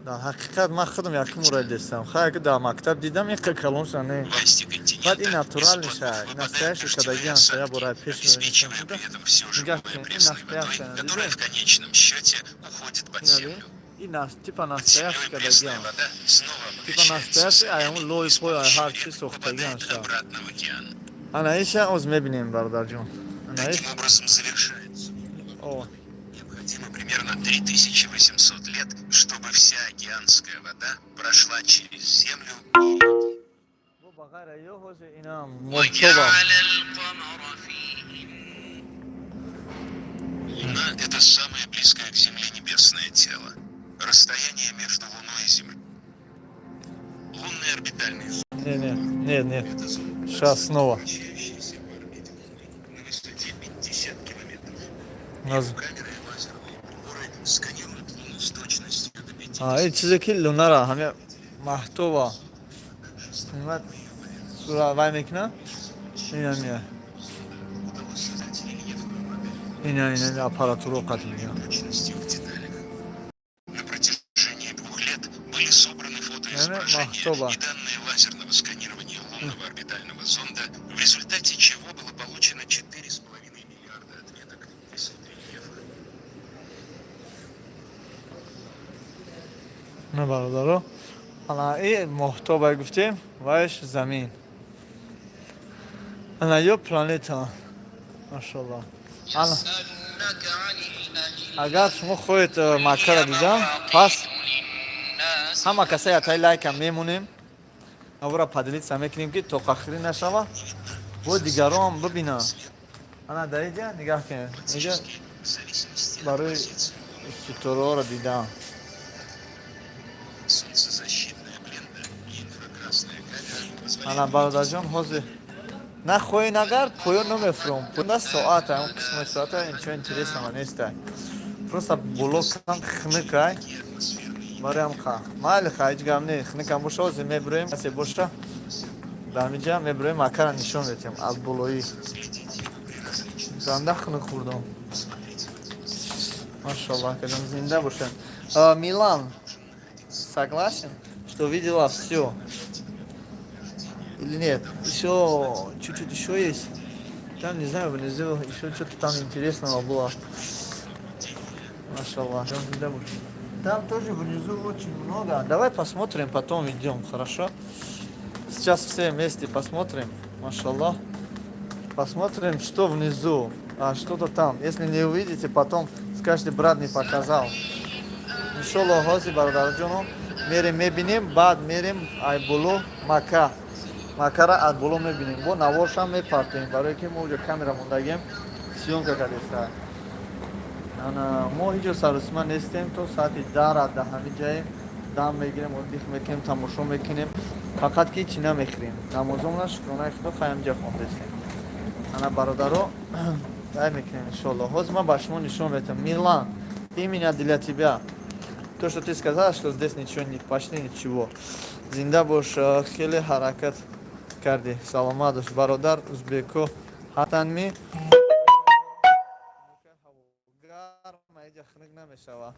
Дар ҳақиқат ман худам якум мура дестам. Хай, ки дар мактаб дидам, ин калонша не. части Баъд ин континента из натуральныйша, облаков выпадают настоящий дождевые кадагиан, я осадки, бора пеш обеспечивая при этом все Нигах живое кунед, ин пресной водой, настоящая, которая дидед? в конечном счете уходит под Ина, землю. ин типа Под землей настоящий пресная кадагиан. вода снова Типа обогащается настоящий, ай солями он лои и с пой, ай помощью ҳар чи рек сохтагиан попадает ша. обратно в океан. Ана иша оз мебинем, бародарҷон. Ана иш Таким образом завершается. О, Необходимо примерно 3800 лет, чтобы вся океанская вода прошла через землю и реки. Бо ба ғайра ё ҳозир ина моҳтобам. وجعل القمر فيهن Луна – это самое близкое к Земле небесное тело. Расстояние между Луной и Землей. Лунная Нет, нет, сейчас снова. Вращающийся по орбите Луны на высоте 50 километров. Камеры и лазерные приборы сканируют Луну с точностью до 50 А, ин чизе ки лунара ҳаме маҳтоба снимать сура вай мекунад, ина мия. Удалось создать рельефную модель Ина аппаратура қат мегирам. Точностью в деталях. На протяжении 2 лет были собраны фотоизображения Махтоба. И данные лазерного сканирования лунного орбитального зонда, в результате чего было получено 4,5 миллиарда отметок высот рельефа. На, бародаро, ана и моҳтоба гуфтем, вайш замин, ана ё планета, машалло, ана. يسألونك عن الأهلة. Агар шумо хоҳед Маккара дидан, пас للناس ҳама касае атай лайка мемонем, авра поделиться мекунем, ки то қахрӣ нашава, бо дигарон бибинанд. Ана дар иҷа нигаҳ кунед, иҷа В зависимости от барои позиции Луны, ситораҳоро дидан. солнцезащитная лента и инфракрасная камера позволяют Ана, бародарҷон, ҳозир нахоҳӣ нагар, поён намефуром да соата, он қисми соата ничего интересного нестай, просто боло кам хныкай. и атмосферные Барои ҳам ха, майли, ха, ҳеҷ гап не, хныкам боша, ҳозир мебуроем, касе боша, дар ҳамиҷа мебуроем, Маккара нишон метиҳем аз болоӣ. разглядеть его при различных Занда хнук хӯрдам. Посмотрите в один Машаллах, кадам зинда бошад. А, Милан, согласен, что видела все? Или нет? Еще чуть-чуть еще есть. Там, не знаю, внизу еще что-то там интересного было. Машаллах, там зинда бошад. Там тоже внизу очень много. Давай посмотрим, потом идем, хорошо? Сейчас все вместе посмотрим. Машаллах. Посмотрим, что внизу, а что-то там. Если не увидите, потом скажете: брат не показал. Иншолло, ҳозир, бародарҷоно, мерем, мебинем, баъд мерем ай боло Мака. Макара аз боло мебинем. Бо наворшам мепартем, барое ки мо уҷо камера мондагем, съёмка кардеста. Ана, мо ҳеҷ ҷо сарусима нестем, то соати 10 да ҳамин ҷаем, дам мегирем, отдых мекунем, тамошо мекунем. Фақат ки ҳичи намехӯрем. Намозомона, шукронаи худо, ҳамин ҷа хондестем. Ана, бародаро, дай мекунем, иншолло. Ҳозир ман ба шумо нишон метам. Милан, именно для тебя. То, что ты сказала, что здесь ничего не, почти ничего. Зинда бош, хеле ҳаракат кардӣ. Саломат бош, бародар, узбеко ҳатан ми. Гарм, иҷа хунук намешава.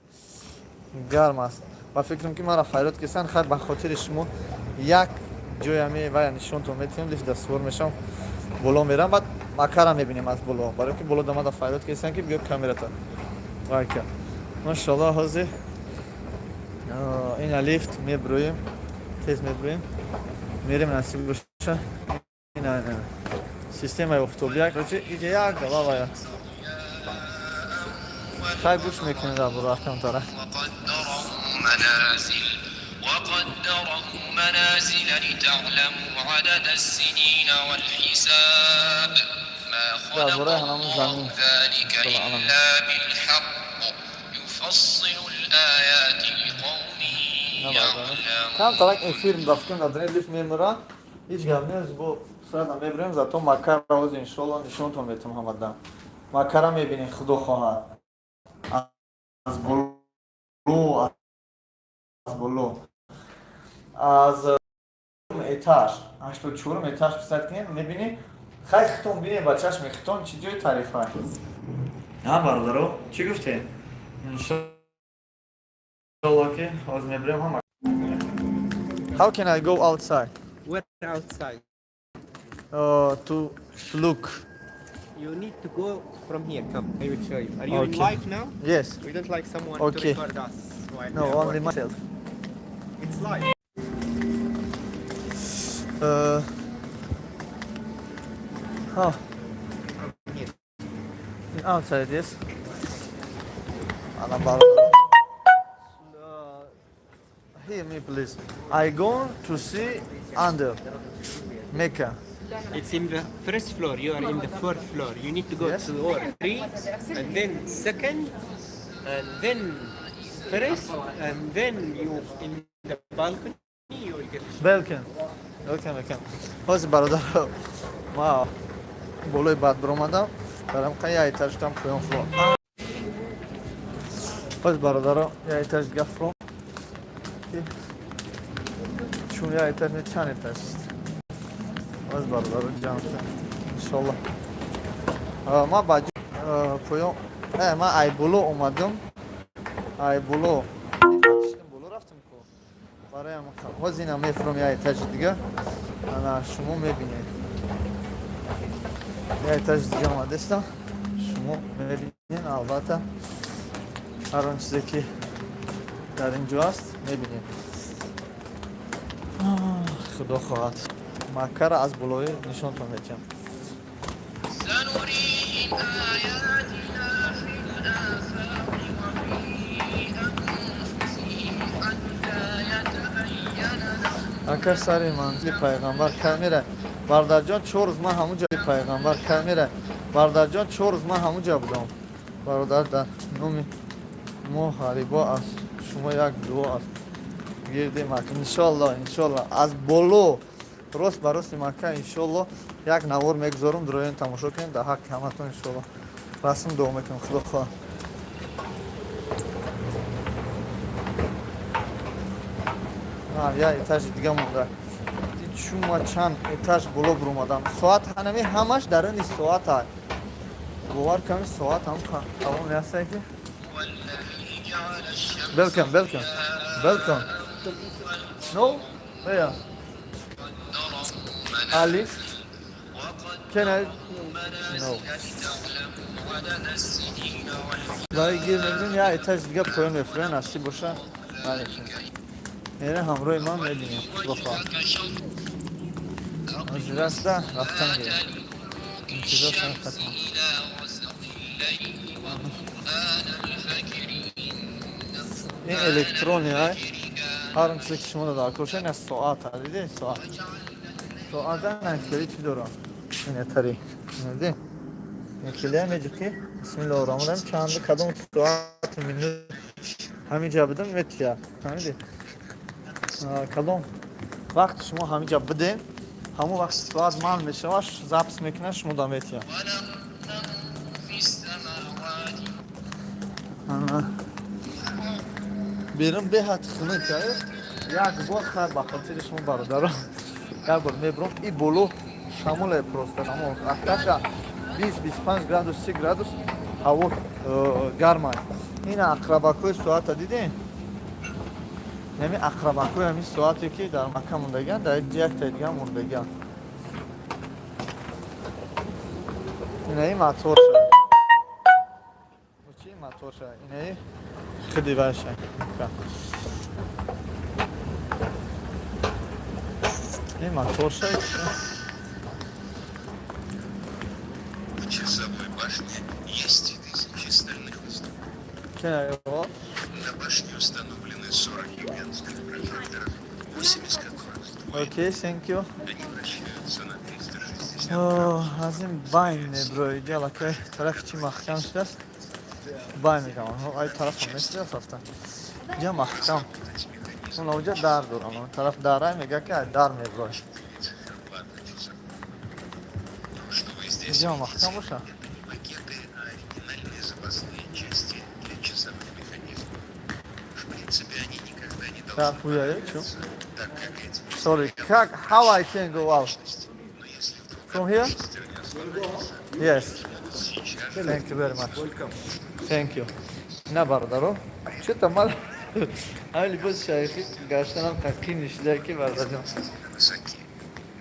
Гарм аст. Ба фикрам ки мара файрод кисан, хайр, ба хотири шумо як ҷоями вая нишонтон метиҳем, лифт даствор мешавам, боло мерам, баъд Маккара мебинем аз боло. Барои ки боло дамада файрод кисан, ки биё камерата. Вайка. Машаллоҳ, ҳозир ина лифт меброем, тез меброем, мерем, насиб боша. Ина системаи офтобия, короче, иҷа як галавая. Хай, гӯш мекунем дар бора камтара. وقدره منازل وقدره منازل لتعلموا عدد السنين والحساب ما خلق براه أنا الله زمين. ذلك طبعا. إلا بالحق يفصل الآيات لقوم يعلمون. Камтарак эфир рафтем, дар лифт мемура, ҳеҷ гап нест, бо сразу мебурем, зато Маккара ҳозир, иншолло, нишонтон метам ҳамадан. Маккара мебинем, худо хоҳад. Аз боло, аз боло. Аз этаж, 84 этаж писат кунем, мебинем. Хай, хитон бинем, ба чашми хитон, чӣ ҷои тарифа. Ҳа, бародаро, чӣ гуфтем? Иншолло ки ҳозир мебурем ҳама. How can I go outside? Where outside? To look. You need to go from here. Come, I will show you. Are you in Okay. live now? Yes. We don't like someone Okay. to record us while No, we are only working. Myself. It's live. Oh, From here. Outside, yes. Ana, бародаро. Hear me, please. I go to see under Mecca. It's in the first floor. You are in the fourth floor. You need to go Yes. to floor three, and then second, and then first, and then you in the balcony. You will get. Balcony. Welcome, welcome. Ҳозир, бародар, ма болои бад биромадам, барам қа я этаж там поён фуро. Ҳозир, бародаро, я этаж дига фуро. Чун я этаж не, чанд этаж аст. Ҳозир, бародаро, ҷамъ шудем. Иншоллоҳ. Ма ба поён, ма ай боло омадам. Ай боло. Боло рафтам ку. Барои ҳозир ина мефурам я этажи дига. Ана шумо мебинед. Я этажи дига омадастам. Шумо мебинед, албатта. Ҳар он чизе ки дар ин ҷо аст, мебинед. Худо хоҳад. Маккара аз болои нишонтон медиҳам. سنريهم آياتنا في الآفاق وفي أنفسهم حتى يتبين لهم. Ака, сари манзили пайғамбар камера. Бародарҷон, 4 рӯз ман ҳамун ҷо, пайғамбар камера. Бародарҷон, 4 рӯз ман ҳамун ҷо будам. Бародар, дар номи мо ғарибо аз шумо як дуо аз гирди Макка. Иншолло, иншолло, аз боло рост ба рости Макка, иншолло, як навор мегузорам, дуроен тамошо кунем. Дар ҳаққи ҳаматон, иншолло, расм дуо мекунем, худо хоҳад. Я этажи дига монда. Чума чанд этаж боло биромадам. Соат ҳанами ҳамаш даруни соата. Бовар ками, соат ҳам тамом ястай ки. Welcome, welcome, welcome. No? Yeah. Alif? Can I? No. Барои гир мебинем, я этаж дига поён мефурем, насиб боша. Мере ҳамроҳи ман мебинем. Худо хоҳад. Ҳозир аста рафтан гирем. Интизор шавед хатман. Ин электрони ай. Ҳар он чизе ки шумо дар кор ин соат, диде, соат. Соата хеле чӣ дорам? Инетари. Диде? Ин хеле меҷи ки бисмиллоҳир роҳманир роҳим, чанд кадом соат, минут ҳамин ҷа будам, метия. Фаҳмидӣ? Кадом вақт шумо ҳамин ҷа будем, ҳамон вақт соат ман мешавад, запись мекунад, шумо да метия. في السماوات. Берун беҳад хунук. Як бор хайр, ба хотири шумо, бародаро, як бор мебурам. И боло шамоле, просто шамол. Ахташа 20, 25 градус, 30 градус ҳаво гарма. Ина ақрабакҳои соата дидем? Ҳами ақрабакҳои ҳамин соате ки дар Макка мондагиан, дар якта дига мондагиан. Инаи моторша. Чи моторша? Инаи худи вайша. Ин моторша. В часовой башне есть тысячи стальных листов. Can I go? На башне установлены 40 гигантских прожекторов, 8 из которых сдвоены. Okay, thank you. Они вращаются на 360 Аз ин байн меброи ҷалакай тарафи чи маҳкам шудааст, байн мекунам. Ай тарафам мешудааст, рафта ҷа маҳкам. Унаҷа дар дорам, он тараф дарай, мега ки ай дар меброй. циферблата часов. То, что вы здесь Ҷа видите, маҳкам боша. это не макеты, а оригинальные запасные части для часовых механизмов. В принципе, они никогда не должны Так, хуя, я чё? понадобиться, так как эти Sorry, как how I can go out? Но если вдруг From here? шестерня сломается, Yes. сейчас же Thank you very much. Thank you. На, бародаро. Что-то мал. Ҳамин либоси шайхӣ гаштанам қин нишида ки, бародарҷон. высоки.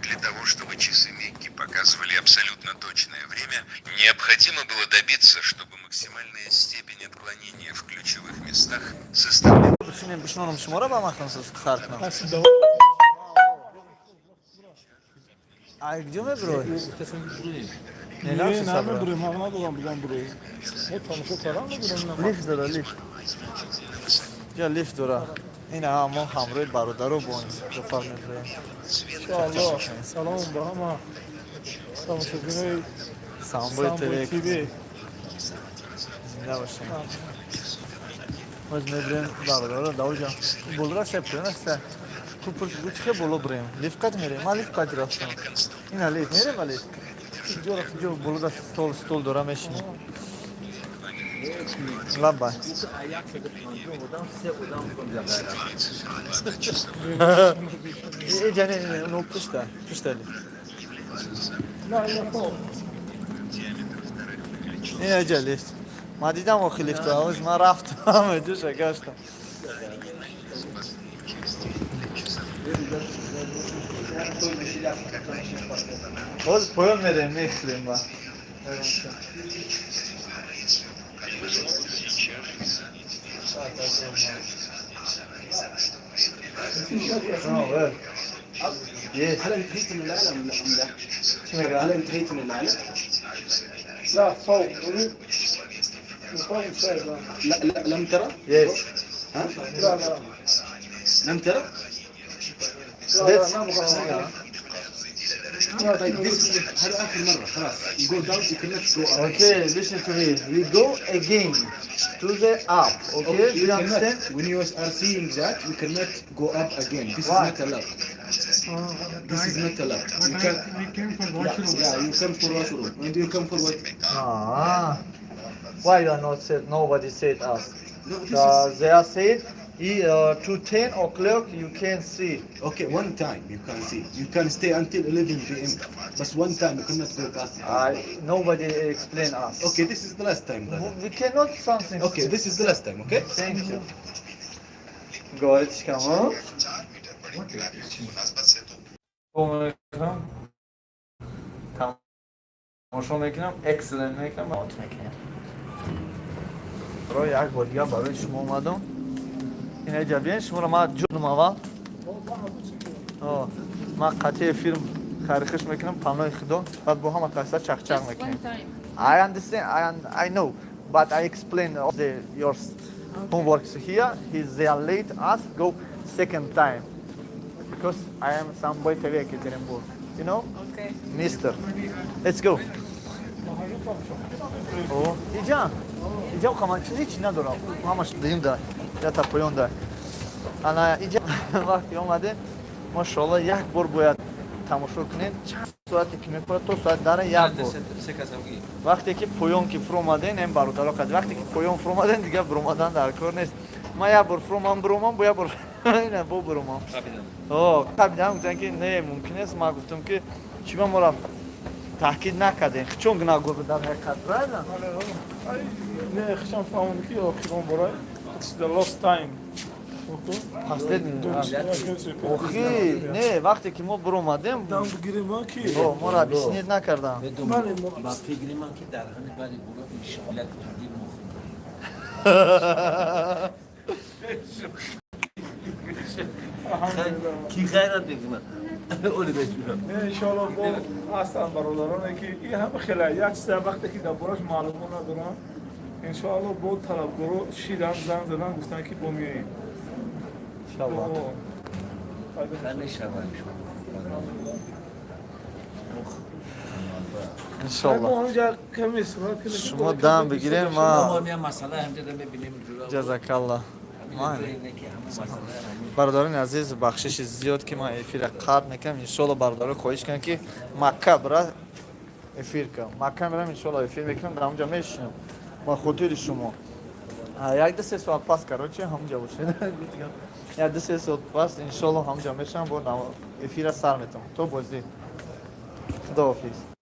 Для того, чтобы часы Мекки показывали абсолютно точное время, необходимо было добиться, чтобы максимальная степень отклонения в ключевых местах составляла Бишинем, бишинонам шуморо ба ман хар кунам. Ай где меброй? Не, намебурем, ҳақ надорам бигам бурем. Не, тамошо кардам, набурем. Лифт дора, лифт. Ҷа лифт дора. Ина мо ҳамроҳи бародаро бо Ҷофар меброем. Иншоаллоҳ. Салом ба ҳама тамошобинои Самбои Самбои ТВ. ТВ. Зинда бошем. Боз меброем, бародаро, давоҷа. Болра се поён аст. Ту пурс, гу чихе боло бирем? Лифт қад мерем? Ман лифт қад рафтам. Ина лифт мерем, а лифт. Ҷо рафт, ҷо боло да стол дора, мешинем. Лаббай. 150 одам, се одам кун. Иҷа не, не, ну пушта, пушта лифт. نه، نه، فوق. Ина иҷа лифт. Ман дидам охи лифту, авоз ман рафтам, ҷоша гаштам. Боз поён мерем, мехӯрем ба. Yes. هل انتهيت من العالم ام لا؟ چی میگه؟ هل انتهيت من العالم؟ لا، فوق، اريد من فوق شايف. لا لا، لم ترى؟ Yes. ها؟ لا لا. لم ترى؟ لا لا. That's نبغى لا. طيب، this is هذا اخر مره، خلاص، you go down, you cannot go up. Okay, listen to me. We go again to the up. Okay, do You you understand? Cannot, when you are seeing that, you cannot go up again. This is Why? Not allowed. This is not allowed. You can We came for Yeah, washroom. yeah, you come for washroom and you come for what? Ah. Why you are not said? Nobody said us. No, this is They are said to 10 o'clock you can see. Okay, one time you can see. You can stay until 11 p.m., but one time you cannot go back. Nobody explain us. Okay, this is the last time, brother. We cannot something. Okay, this is the last time, okay? Thank you. Говорит, кому? Мекунам. Тамошо мекунам, excellent мекунам, от мекунам. Барои як бор дигар барои шумо омадам. Ина ҷа биен, шуморо ман ҷудум аввал. О, ман қатъи эфир хайрхуш мекунам, паноҳи Худо, баъд бо ҳама каса чахчах Just мекунем. one time. I understand, I know, but I explain all the your homeworks here. He's they are late us go second time because I am some boy TV Ekaterinburg. You know, Okay. Mister. Let's go. О, иҷа, иҷа ҳама чизи чи надорам. Ҳамаш дим да, ята поён да. Ана иҷа вақти омадем, машоалло, як бор бояд тамошо кунем. Чанд соате ки мепорад, то соат дара як бор. Се касамги. Вақте ки поён ки фуромаден, эн бародаро қад, вақте ки поён фуромаден, дигар буромадан дар кор нест. Ман як бор фуромам, буромам, бо як бор ина бо буромам. О, қабидам, гуфтан ки не, мумкин нест. Ман гуфтам ки чӣ ба моро таҳкид накардем, чун гунаҳгор буд дар ҳақиқат, правильно? نه، خشم فهمونی که آخرین برای It's the last time. Okay? Последний. Охи не, вақте ки мо буромадем, دم بگیریم ما کی؟ о, моро объяснить накардам. بله، با فکر من که در همین بعد گروه انشاءالله که مخ کی غیرت میکنه اونی بهش. نه، انشالله با هستن برادرانه که این همه خیلی یک چیز وقتی که در بارش معلومات ندارن، انشالله با طلبگارو شیدن، زنگ زدن، گفتن که با میاییم. Иншаллоҳ. نشویم شما. Иншаллоҳ. اونجا کمی صحبت کنیم. Шумо дам бигирем, ма ما هم مسئله هم دیدم ببینیم. ҷазакалло. اینه که همه مسئله همین. Бародарони азиз, бахшиши зиёд, ки ман эфира қатъ мекунам. Иншолло, бародаро хоҳиш кунам, ки Макка бира, эфир кунам. Макка мерам, иншолло, эфир мекунам, дар ҳамҷа мешинам ба хотири шумо. 1-2-3 соат пас, короче, ҳамҷа бошед. 1-2-3 соат пас, иншолло, ҳамҷа мешавам, бо эфира сар метавонам. То боздид, худоҳофиз.